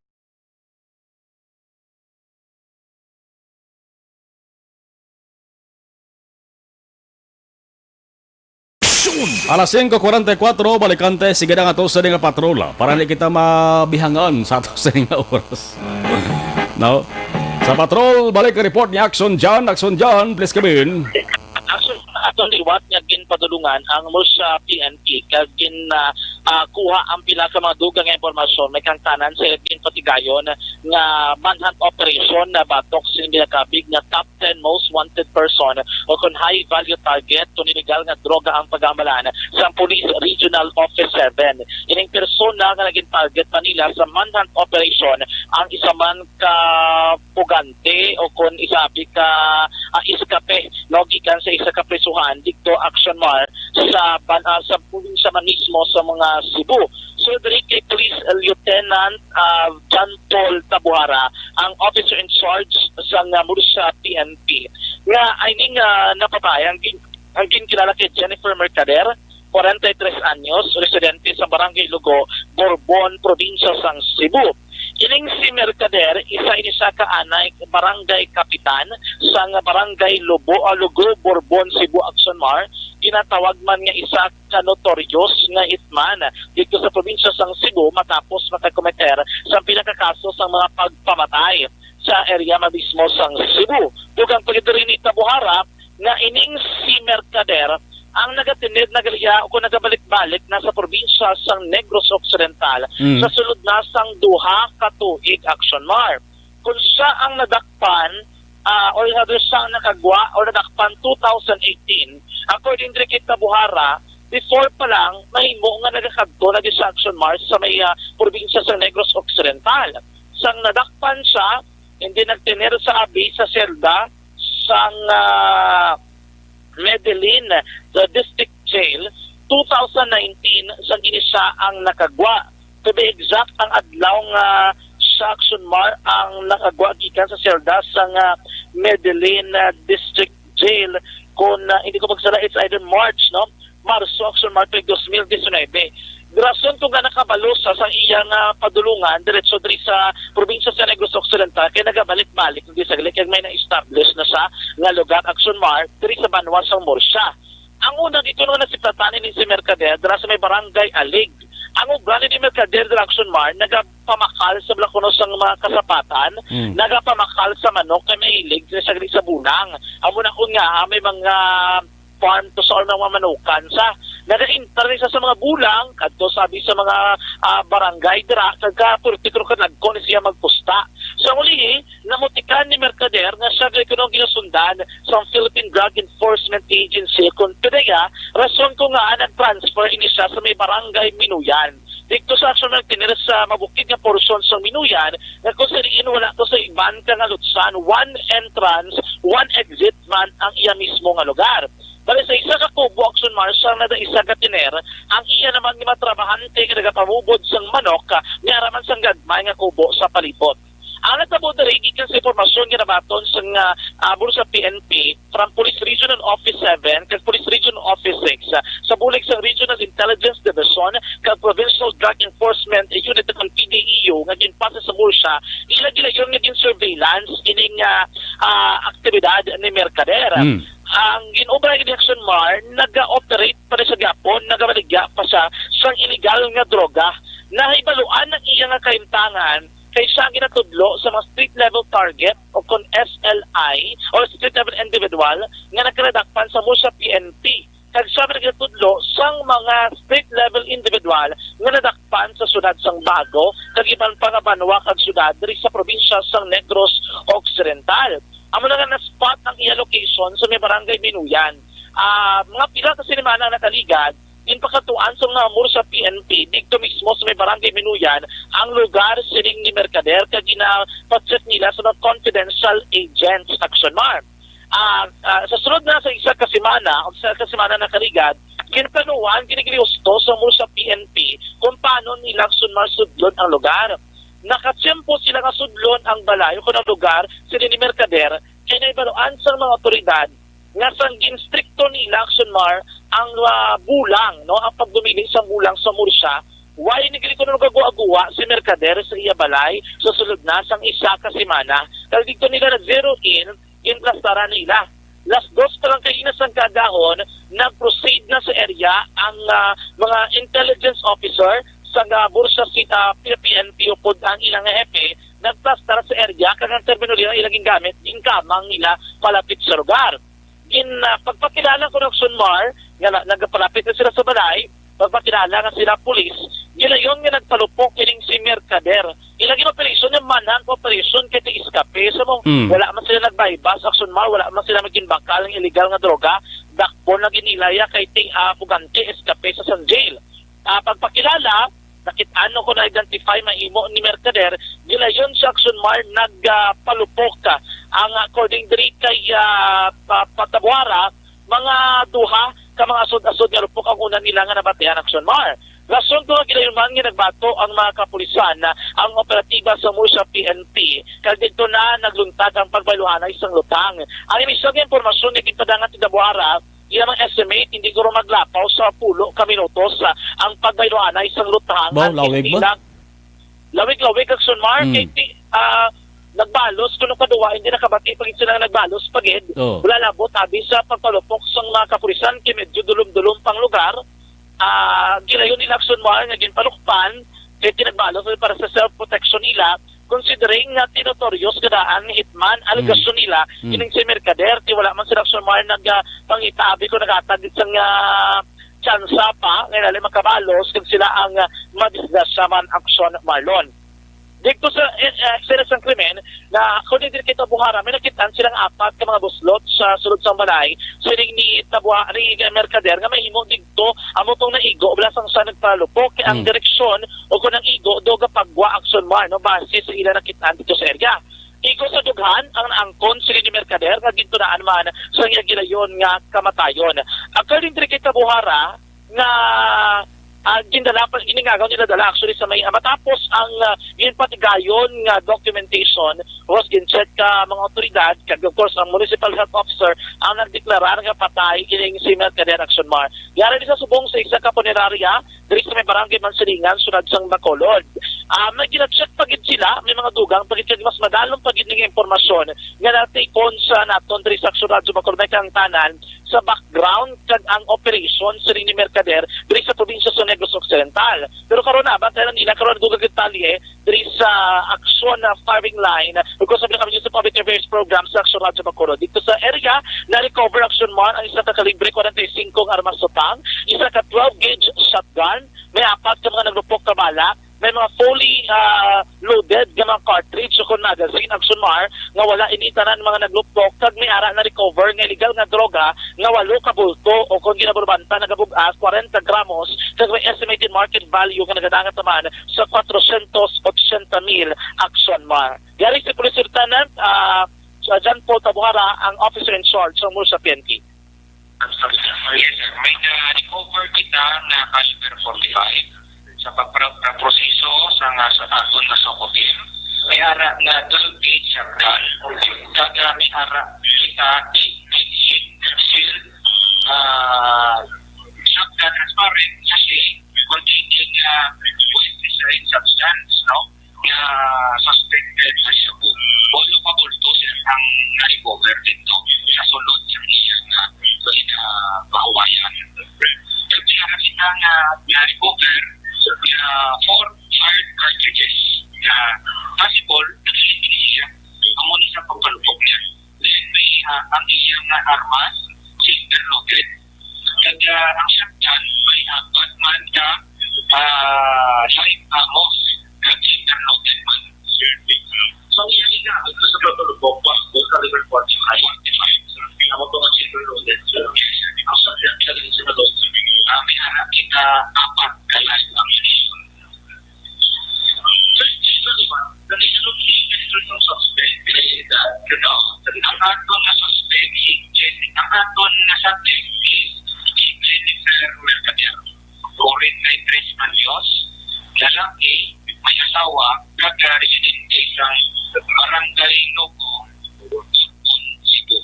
Alas singko kuwarenta y kuwatro, balikante, sige na nga to sa nga patrola para di kita mabihangan sa ato sa nga oras. No? Sa patrol, balik ang report ni Aksyon John. Aksyon John, please come in. Aksyon, aton liwat nga ginpadulungan ang Murcia P N P kag gin, ah, ah, kuha ang pila ka mga dugang nga impormasyon may kahangtanan sa ginpatigayon nga manhunt operation na batok sa ginakabig nga top ten most wanted person o kon high value target kon illegal nga droga ang pag-amalan sa Police Regional Office seven. Ining persona nga naging target pa nila sa manhunt operation ang isa man ka pugante o kon isabi ka, ah, iskape, no, gikan sa isa ka prisuhan didto, Aksyon Mar, sa ban-, ah, sa probinsya man mismo sa mga Cebu. So, diri kay Police Lieutenant, ah, John Paul Tabuhara, ang officer in charge sa nga Murcia P N P, nga ining, ah, napatay ang gin-, ang ginkilala kay Jennifer Mercader, kwarenta y tres anyos, residente sa Barangay Lugo, Borbon, probinsya sang Cebu. Kining si Mercader, isa ini siya ka anay barangay kapitan sang Barangay Lubo, ah, Lugo, Borbon, Cebu, Aksyon Mar, ginatawag man nga isa ka notorious nga hitman didto sa probinsya sang Cebu matapos makakometer sa pila ka kaso sang mga pagpamatay sa area man mismo sang Cebu. Dugang pa gid diri ni Tabuhara nga ining si Mercader ang nagatinid, nagaliya o kung nagabalik-balik na sa probinsya sang Negros Occidental Mm. sa sulod na sang duha ka tuig, Aksyon Mar. Kung siya ang nadakpan, ah, or rather siya ang nakagwa or nadakpan two thousand eighteen, according diri kay Tabuhara, before pa lang mahimo nga nagakadto na gid sa Action Mart sa may, ah, probinsya sa Negros Occidental. Sang nadakpan siya, hindi nagtener sa abi sa selda sang, ah, Medellin, the district jail, two thousand nineteen sang ini siya ang nakagwa. To be exact, ang adlaw nga siya, Action Mar, ang nakagwa gikan sa selda sang, ah, Medellin, ah, District Jail. Kung, ah, hindi ko magsala, it's either March, no? Marso, Action Mar, tuig dos mil disinuybe. Rason kung nga nakabalo sa, sa iyang, ah, padulungan diretso diri sa probinsya sa Negros Occidental kay nagabalik-balik diri sa gali kay may na-establish na siya nga lugar, Action Mar, diri sa banwa sang Murcia. Ang una, dito naman na si Platani ni si Mercader, dira sa may barangay Alig. Ang ugali ni Mercader, dira, Action Mar, nagapamakal sa balakuno sang mga kasapatan, Mm. nagapamakal sa manok kay mahilig sa saglit sa bulang. Amo na kun nga, ah, may mga farm to sa mga manukan sa nagaintar ni sa, sa mga bulang, kadto sabi sa mga, ah, barangay dira, kag ka purti ko kadagko ni siya magpusta. Sa uli, namutikan ni Mercader nga siya gid kuno ginasundan sa Philippine Drug Enforcement Agency, kon PDEA, rason ko nga nag-transfer ini siya sa may barangay Minuyan. Dito sa Action Martinez sa mabukid nga porsyon sa Minuyan, nga kung sa diin wala to sa iban ka nga lutsan, one entrance, one exit man ang iya mismo nga lugar. Bali sa isa ka kubo, Action Mar, sang nada isa ka tiner, ang iya naman nga mga trabahante nga nagapamubod sang manok, ah, niara man sang gagmay nga kubo sa palibot. Ang natabo diri gikan sa impormasyon nga nabaton sang, ah, ah, Bulsa P N P from Police Regional Office seven kag Police Regional Office six, ah, sa bulig sang Regional Intelligence Division kag Provincial Drug Enforcement Unit kag P D E U nga ginpasa sa Murcia, ila gilayon nga gin-surveillance ining, ah, ah, aktibidad ni Mercader. Mm. Ang gin-obra ni Action Mar, naga-operate pa rin sa gihapon, nagabaligya pa siya sang illegal nga droga. Nahibaluan ang iya nga kahimtangan kay siya ang ginatudlo sa mga street level target o kon S L I or street level individual nga nagkaladakpan sa Murcia P N P. Kag siya ang ginatudlo sang mga street level individual nga nadakpan sa siyudad sang Bago kag iban pa nga banwa kag siyudad diri sa probinsya sang Negros Occidental. Amo na nga na-spot ang iya location sa may barangay Minuyan. Ah, mga pila ka sinimana ang nakaligad, ginpakatuan sa mga Murcia P N P didto mismo sa may barangay Minuyan ang lugar sining ni Mercader kag ginapacheck nila sa mga confidential agents, Action Mar. Ah, ah, sa sulod na sa isa ka semana o sa ka semana nakaligad, ginplanuhan, ginigiliusto sa Murcia P N P kung paano nila, Action Mar, sudlon ang lugar. Nakatiyempo sila nga sudlon ang balay o kung ang lugar sini ni Mercader, kay naibaluan sa mga otoridad nga sang ginstrikto nila, Action Mar, ang, ah, bulang, no, ang pagdumili sa bulang sa Murcia, why ni gali kuno nagaguwa-guwa si Mercader sa iya balay sa sulod na sang isa ka semana? Kag dito nila na zero in, ginplastaran nila. Las dos pa lang kaina sang kaagahon, nag-proceed na sa area ang, ah, mga intelligence officer sa, ah, Murcia City, ah, P N P upod ang ilang hepe, nagplastar sa area kag ang termino nila ilang gingamit, ginkamang nila palapit sa lugar. Gin, ah, pagpakilala ko, Action Mar, nga na, nagapalapit na sila sa balay, pagpakilala nga sila pulis, gilayon nga nagpalupok ining si Mercader. Ilang gin-operasyon nga manhunt operation kay ti-escape. Sa mo, Mm. wala man sila nag-buy-bust, Action Mar, wala man sila maginbakal ng illegal nga droga, dakpon na ginilaya kay ti, ah, pugante, escape sa sang jail. Ah, pagpakilala, nakit-an ko na-identify mahimo ni Mercader, gilayon sa Action Mar nagpalupok. Ang according diri kay, ah, pa-, Patabuara, mga duha ka mga asod-asod nga lupok ang una nila nga nabatian, Action Mar. Rason ko nga gilayon man nga nagbato ang mga kapulisan, ah, ang operatiba sa Murcia P N P, kag didto na nagluntad ang pagbayluhanay sang lutang. Ang inisyal nga impormasyon nga ginpadangat ni Tabuara, ilang estimate, hindi guro maglapaw sa pulo ka minutos, ah, ang pagbayloanay sang lutang. Baw, ang lawig ba? Ilang lawig-lawig, Action Mar, Mm. kay ti-, ah, nagbalos, kuno kaduwa, hindi nakabati pa gid sila nga nagbalos pa gid. Oh. Wala labot, abi sa pagpalupok sang mga kapulisan, kay medyo dulom-dulom pang lugar. Ah, gilayon nila, Action Mar, nga ginpalukpan, kay ti nagbalos para sa self-protection nila, considering nga ti notorious nga daan ni Hitman, alegasyon Mm. nila, Mm. kining si Mercader, ti wala man sila, Action Mar, nag, ah, pangita, abi ko naghatag sang, ah, tsansa pa, nga ilalim makabalos, kag sila ang, ah, madisgrasya man, Action Marlon. Dito sa, eh, eh, eksena sang krimen, na according diri kay Tabuhara, may nakitaan silang apat ka mga buslot sa sulod sang balay sining ni Tabuha-, ni Mercader nga mahimo dito amo tong naigo, wala sang sa nagpalupok kay ang Hmm. direksyon o kung ang igo do gapagwa aksyon mo, ano, base sa ila nakitaan dito sa area. Igo sa dughan ang naangkon sini ni Mercader nga gintunaan man sa iya gilayon nga kamatayon. According diri kay Tabuhara, nga, ah, gindala pa, giningagaw nila dala actually sa may, ah, matapos ang, ah, ginpatigayon nga documentation was gin-check ka mga otoridad, kag of course ang municipal health officer ang nagdeklarar nga patay kining si Mercader Action Mar. Yara ni sa subong sa isa ka punerarya diri sa may barangay Mansilingan, siyudad sang Bacolod. Ah, may gina-check pa gid sila, may mga dugang pa gid kag mas madalom pa gid ning impormasyon nga natikon sa naton diri sa Action Radyo Bacolod, may kahangtanan sa background kag ang operation siring ni Mercader diri sa probinsya sa Negros Occidental. Pero karon na, bantayan nila karon ang dugang detalye diri sa aksyon na firing line. Of course, sabi na kami sa Public Affairs Program sa Aksyon Radyo Bacolod. Dito sa area, na-recover Action Mar ang isa ka kalibre forty-five nga armas supang, isa ka twelve gauge shotgun, may apat ka mga naglupok ka bala, may mga fully, ah, loaded nga mga cartridge o kon magazine ang Action Mar nga wala ini tanan mga naglupok kag may ara na-recover nga illegal nga droga nga walo ka bulto o kon ginaburubanta nagabug-as forty gramos kag may estimated market value nga nagadangat naman sa kwatrocientos ochenta mil Action Mar. Yari si Police Lieutenant, ah, John Paul Tabuhara ang officer in charge sa Mursa P N P. Yes, sir. May na-recover kita na caliber forty-five sa pagpra-, pagproseso sa nga sa aton nga SOCO team. May ara na twelve gauge shotgun. Kag, ah, may ara kita eight gauge shield, ah, shotgun transparent sachet containing, ah, wet design substance, no? Nga suspected nga shabu. Walo ka bulto, sir, ang na-recover dito sa sulod sa iya nga pinapahuwayan. Nagkita kita nga na-recover nga four fired cartridges nga possible na siya. Amo ni sa pagpalupok niya. Then may, ah, ang iya nga armas, silver loaded. Kag, ah, ang shotgun may apat man ka, ah, side ammo, kag silver loaded man. So, iya ina, ito sa pagtulog ko, pa, po sa liver forty-five. Forty-five. Amo to nga silver loaded. Ang shotgun, sa liver loaded. Ah, may anak kita, apat ka live ammunition. Ang aton nga suspect, si Jen-, ang aton nga suspect is si Jennifer Mercader, forty-three anyos, lalaki, may asawa, kag residente sa Barangay Nogo, Cebu.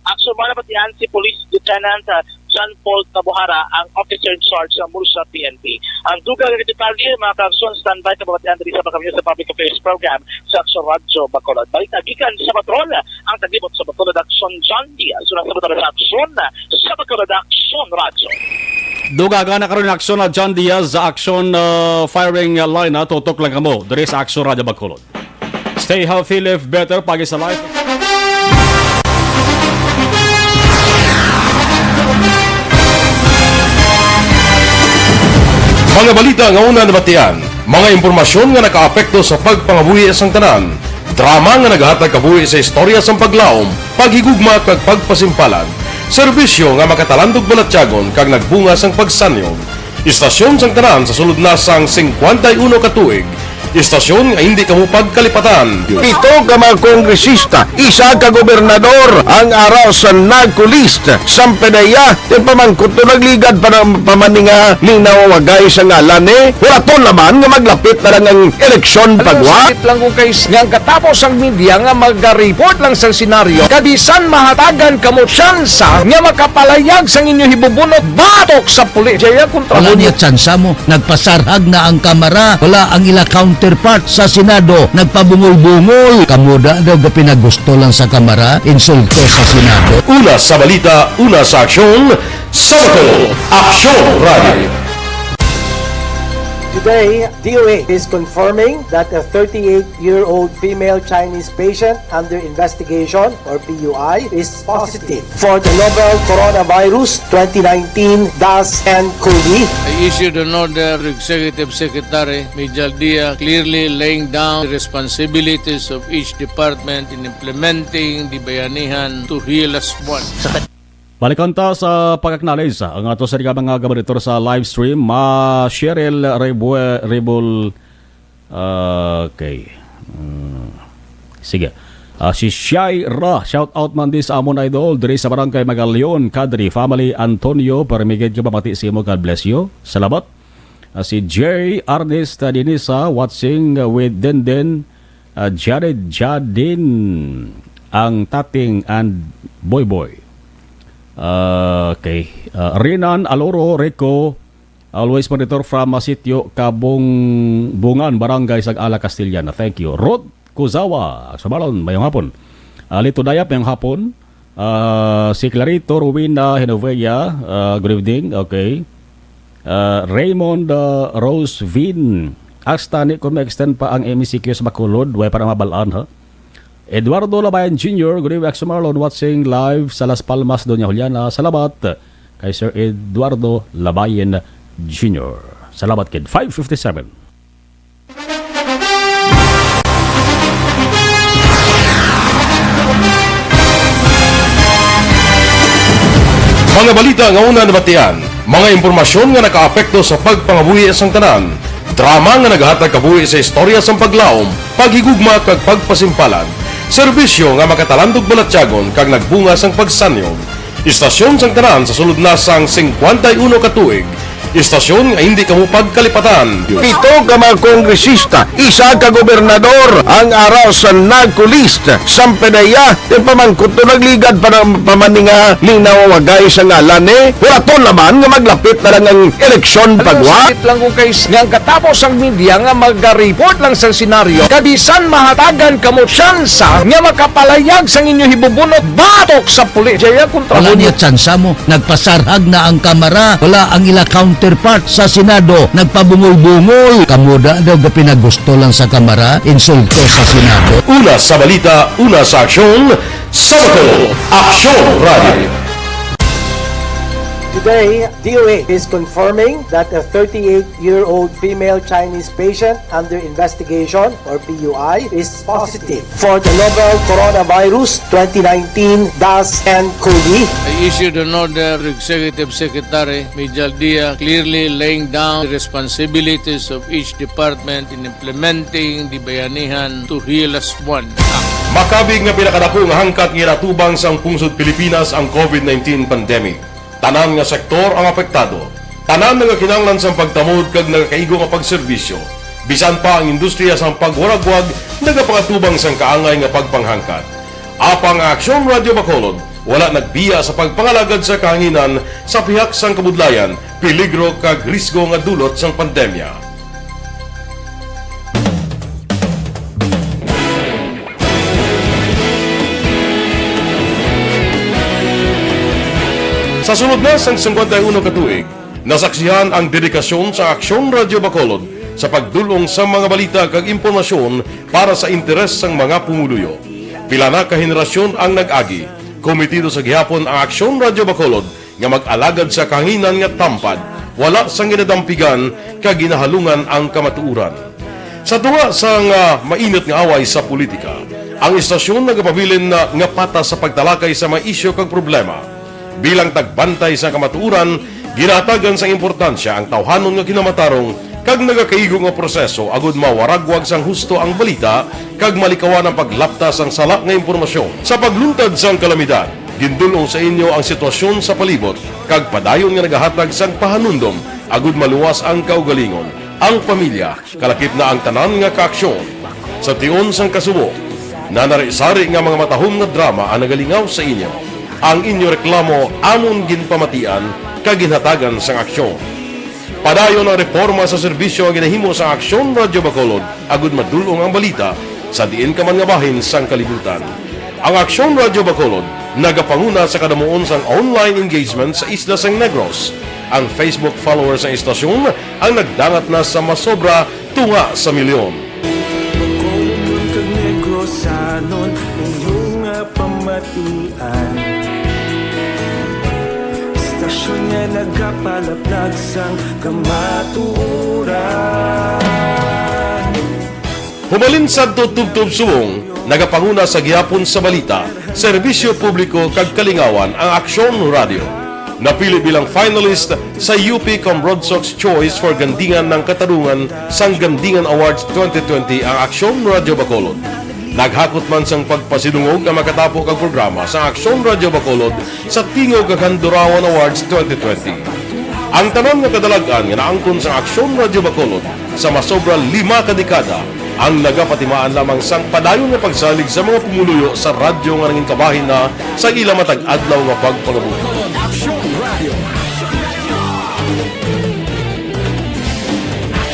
Action mo na pati yan si Police Lieutenant, ah, John Paul Tabuhara, ang officer in charge sa Mursa P N P. Ang dugang nga detalye, mga kaaksyon, standby ka mabatian diri sa Bacolod sa Public Affairs Program sa Action Radyo Bacolod. Balita gikan sa patrol, ang taglibot sa Bacolod Action, John Diaz. Una sa Bacolod Action, sa Bacolod Action Radyo. Dugang na karon ang aksyon na John Diaz sa action, uh, firing line, ha. Tutok lang kamo diri sa Action Radyo Bacolod. Stay healthy, live better. Pagi sa life. Mga balita nga una nabatian, mga impormasyon nga nakaapekto sa pagpangabuhi sang tanan, drama nga nagahatag kabuhi sa istorya sang paglaom, paghigugma kag pagpasimpalan, serbisyo nga makatalandog balatyagon kag nagbunga sang pagsanyog. Istasyon sang tanan sa sulod na sang singkwenta y uno ka tuig. Istasyon nga hindi kamo pagkalipatan. Pito ka mga kongresista, isa ka gobernador ang ara sa narco list. Sampanaya, ti pamangkot to nagligad pa na pamaninga linawagay sa ngalan ni. Huraton naman nga maglapit na lang ang eleksyon pagwa. Sakit lang kung kay s-, nga ang katapos ang media nga maga-report lang sa senaryo, kabisan mahatagan kamo tsansa nga makapalayag sang inyo hibubunot batok sa pulis. Jaya kontra Wala mo. Niya tsansa mo. Nagpasarhag na ang Kamara. Wala ang ila counterpart sa Senado. Nagpabungol-bungol. Kamo da daw ga pinagusto lang sa Kamara. Insulto sa Senado. Una sa balita, una sa aksyon, sa Bacolod, Aksyon Radio. Today, D O H is confirming that a thirty-eight-year-old female Chinese patient under investigation, or P U I, is positive for the novel coronavirus twenty nineteen DAS nCoV. I issued an order to Executive Secretary Mijal Dia, clearly laying down the responsibilities of each department in implementing the Bayanihan to Heal as One. Balikan ta sa pag-acknowledge ang ato sa mga gabaritor sa live stream, Ma Cheryl Rebue-, Rebul-, ah, okay. Mm, sige. Ah, si Shai Ra, shout out man di sa amon idol diri sa Barangay Magalion, Kadri family, Antonio, permigid nga pamati sa imo, God bless you. Salamat. Ah, si Jerry Arnest, ah, Dinisa, watching, ah, with Denden, ah, Jared Jadin, ang Tating and Boy Boy. Ah, okay. Ah, Rinan Aloro Rico, always monitor from, ah, Sitio Kabungbungan, Barangay Sagala, Castillana. Thank you. Ruth Kuzawa, Sumalon, mayong hapon. Ah, Lito Dayap, mayong hapon. Ah, si Clarito Rowena Genovea, ah, good evening. Okay. Ah, Raymond, ah, Rose Vin, hasta ni kung ma-extend pa ang M E C Q sa Bacolod, way pa na mabalaan, ha? Eduardo Labayan Junior, good evening, Axel Marlon, watching live sa Las Palmas, Doña Juliana. Salamat kay Sir Eduardo Labayan Junior. Salamat, kid. Five fifty-seven. Mga balita nga una nabatian, mga impormasyon nga nakaapekto sa pagpangabuhi sang tanan, drama nga nagahatag kabuhi sa istorya sang paglaom, paghigugma kag pagpasimpalan, serbisyo nga makatalandog balatyagon kag nagbunga sang pagsanyog. Istasyon sang tanan sa sulod na sang singkwenta y uno ka tuig, istasyon nga hindi kamo pagkalipatan. Pito ka mga kongresista, isa ka gobernador ang ara sa NAGCO list. Sampanaya, ipamangkot to, nagligad pa ng pamaninga, linaw wagay sa ngalan ni. Huraton naman nga maglapit na lang ang eleksyon. Alam mo, pagwa. Sakit lang kung kay s-, nga ang katapos ang media nga maga-report lang sa senaryo, kabisan mahatagan kamo tsansa nga makapalayag sang inyo hibubunot batok sa pulis. Jaya kontra. Wala mo niya tsansa mo. Nagpasarhag na ang Kamara. Wala ang ila counterpart sa Senado. Nagpabungol-bungol. Kamo da daw gapinagusto lang sa Kamara, insulto sa Senado. Una sa balita, una sa aksyon, sa Bacolod, Aksyon Radio. Today, D O H is confirming that a thirty-eight-year-old female Chinese patient under investigation, or P U I, is positive for the novel coronavirus twenty nineteen DAS nCoV. I issued an order to Executive Secretary Mijal Dia, clearly laying down the responsibilities of each department in implementing the Bayanihan to Heal as One Act. Makabig nga pinakadako nga hangkat nga ginatubang sang pungsod Pilipinas ang COVID nineteen pandemic. Tanan nga sektor ang apektado. Tanan nagakinahanglan sang pagtamod kag nagakaigo nga pagserbisyo. Bisan pa ang industriya sang pagwaragwag nagapangatubang sang kaangay nga pagpanghangkat. Apang ang Aksyon Radio Bacolod wala nagbiya sa pagpangalagad sa kahanginan sa pihak sang kabudlayan, peligro kag risgo nga dulot sang pandemya. Sa sulod na sang singkwenta y uno ka tuig, nasaksihan ang dedikasyon sa Aksyon Radio Bacolod sa pagdul-ong sa mga balita kag impormasyon para sa interes sang mga pumuluyo. Pila na ka henerasyon ang nag-agi, komitido sa gihapon ang Aksyon Radio Bacolod nga mag-alagad sa kahanginan nga tampad, wala sang ginadampigan kag ginahalungan ang kamatuoran. Sa tunga sang, ah, mainit nga away sa politika, ang istasyon nagapabilin na nga patas sa pagtalakay sa mga isyu kag problema. Bilang tagbantay sa kamatuoran, ginahatagan sang importansya ang tawhanon nga kinamatarong kag nagakaigo nga proseso agud mawaragwag sang husto ang balita kag malikawan ang paglapta sang sala nga impormasyon. Sa pagluntad sang kalamidad, gindul-ong sa inyo ang sitwasyon sa palibot kag padayon nga nagahatag sang pahanumdom agud maluwas ang kaugalingon, ang pamilya, kalakip na ang tanan nga kaaksyon. Sa tion sang kasubo, nanari-sari nga mga matahom nga drama ang nagalingaw sa inyo. Ang inyo reklamo amon ginpamatian kag ginhatagan sang aksyon. Padayon ang reporma sa serbisyo nga ginahimo sang Aksyon Radyo Bacolod agud madul-ong ang balita sa diin ka man nga bahin sang kalibutan. Ang Aksyon Radyo Bacolod nagapanguna sa kadamuon sang online engagement sa isla sang Negros. Ang Facebook followers sang istasyon ang nagdangat na sa masobra tunga sa milyon. Bacolod kag Negrosanon, inyo nga pamatian. Istasyon nga nagapalaplag sang kamatuoran. Humalin sadto tubtob subong, nagapanguna sa gihapon sa balita, serbisyo publiko kag kalingawan ang Aksyon Radio. Napili bilang finalist sa U P Cambrodsoc's Choice for Gandingan ng Katarungan sang Gandingan Awards twenty twenty ang Aksyon Radio Bacolod. Naghakot man sang pagpasidungog ang makatapo kag programa sa Aksyon Radio Bacolod sa Tingog kag Handurawan Awards twenty twenty. Ang tanan nga kadalag-an nga naangkon sa Aksyon Radio Bacolod sa masobra lima ka dekada ang nagapatimaan lamang sang padayon nga pagsalig sa mga pumuluyo sa radyo nga nangin kabahin na sa ila matag adlaw nga pagpangabuhi. Aksyon Radio.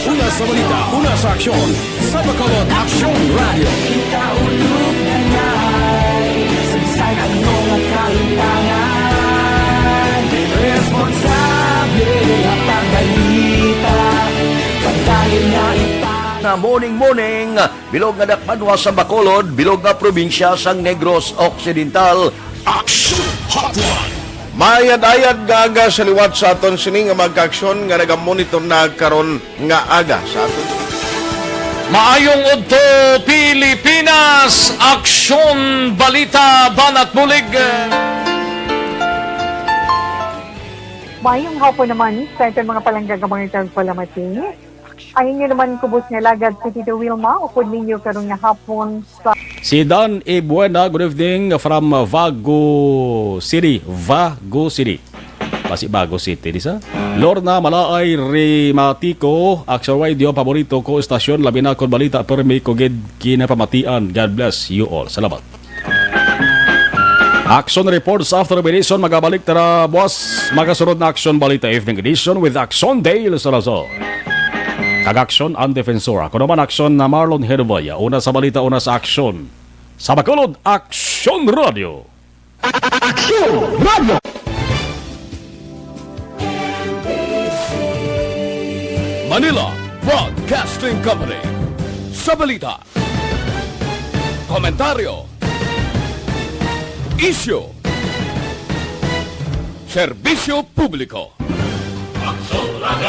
Una sa balita, una sa aksyon, sa Bacolod Aksyon Radio. Kita ulog na ngay, saysay ano nga kahimtangan. Responsable nga pagbalita, padayon nga ipang- Na morning, morning. Bilog nga dakbanwa sa Bacolod, bilog nga probinsya sang Negros Occidental. Action Hotline. Maayad-ayad nga aga sa liwat sa aton sini nga mga kaaksyon nga nagamonitor na karon nga aga sa aton. Maayong udto, Pilipinas! Aksyon Balita, Banat Bulig! Maayong hapon naman sa aton mga palangga nga mga tagpalamati. Ang inyo naman kubos nga lagad si Tito Wilma, upod ninyo karon nga hapon sa Si Dan Ibuena, good evening from Vago City. Vago City. Basi Bago City, di sa? Lorna Malaay Rimatico, Aksyon Radio, paborito ko estasyon, labi na kon balita, permi ko gid kinapamatian. God bless you all. Salamat. Action reports after Benison. Magabalik tara buwas. Magasunod na Action Balita Evening Edition with Action Dale Salazar. Kag Action ang Defensor. Ako naman Action na Marlon Herboya. Una sa balita, una sa aksyon. Sa Bacolod, Action Radio. Action Radio. Manila Broadcasting Company. Sa balita, komentaryo, isyu, serbisyo publiko. Aksyon Radio.